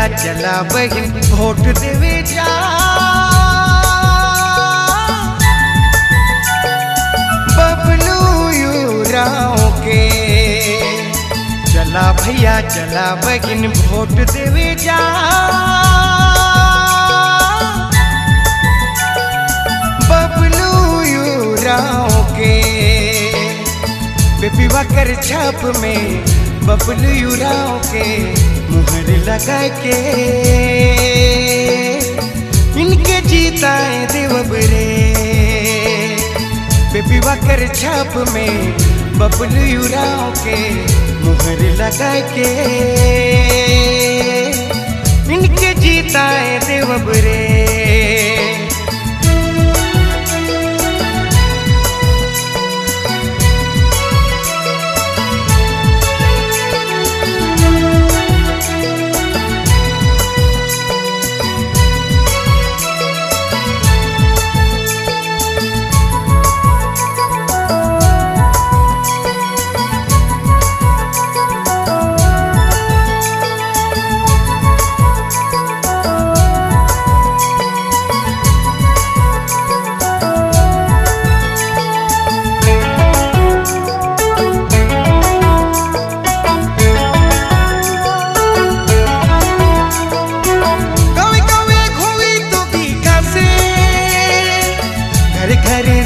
भैया चला बहिन वोट देवे जा। बबलू उरांव के चला भैया चला बहिन वोट देवे जा। बबलू उरांव के बेबी वाकर छाप में बबलू उरांव के मुहर लगा के इनके जीताए देवब रे। बेबी वाकर छाप में बबलू उरांव के मुहर लगा के इनके जीताए देवब रे।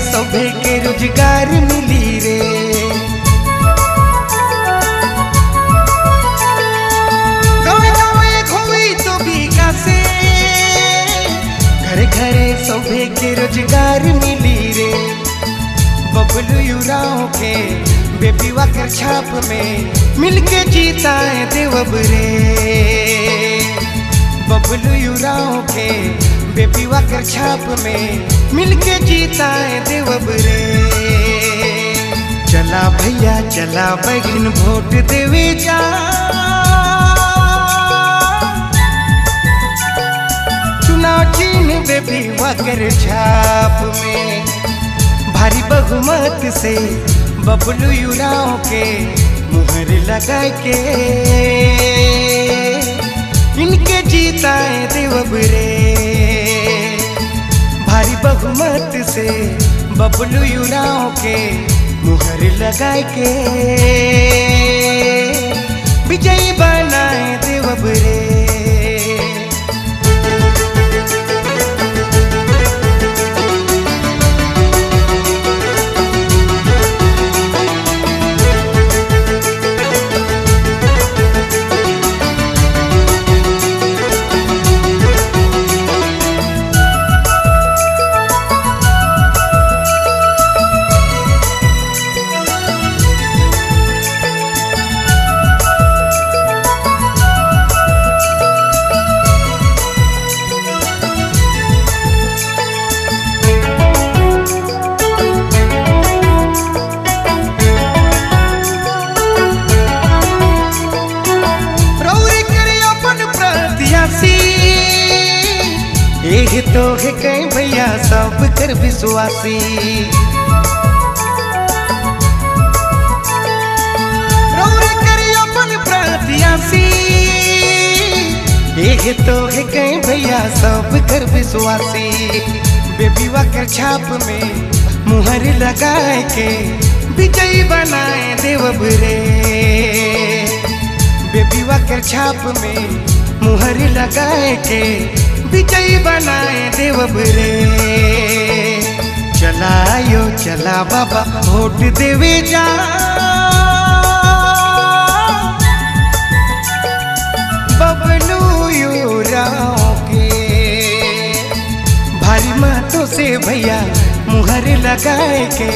सभे के रोजगार मिली रे। गाँव गाँव घूमी तो विकासे घरे घरे सभे के रोजगार मिली रे। बबलू उरांव के बेबी वाकर छाप में मिलके जीताए देवब रे। बबलू उरांव के बेबी वाकर छाप में मिलके जीताए देवब रे। चला भैया चला बहिन वोट देवे जा। चुनाव चिन्ह बेबी वाकर छाप में भारी बहुमत से बबलू उरांव के मुहर लगा के इनके जीताए देवब रे। भारी बहुमत से बबलू उरांव के मुहर लगा के विजयी बनाए देवब रे। एह तो है कहीं भैया सब कर विश्वासी। रौरे कर अपन प्रत्याशी एह तो है कहीं भैया सब कर विश्वासी। बेबी वाकर छाप में मुहर लगाए के विजयी बनाए देवब रे। बेबी वाकर छाप में मुहर लगाए के विजयी बनाए देवब रे। चलायो चला बाबा वोट देवे जा। बबलू उरांव के भारी मतों से भैया मुहर लगाए के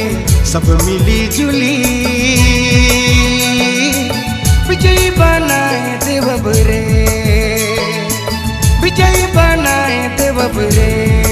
सब मिली जुली विजयी बनाए देवब रे। विजयी बनाए देवब रे।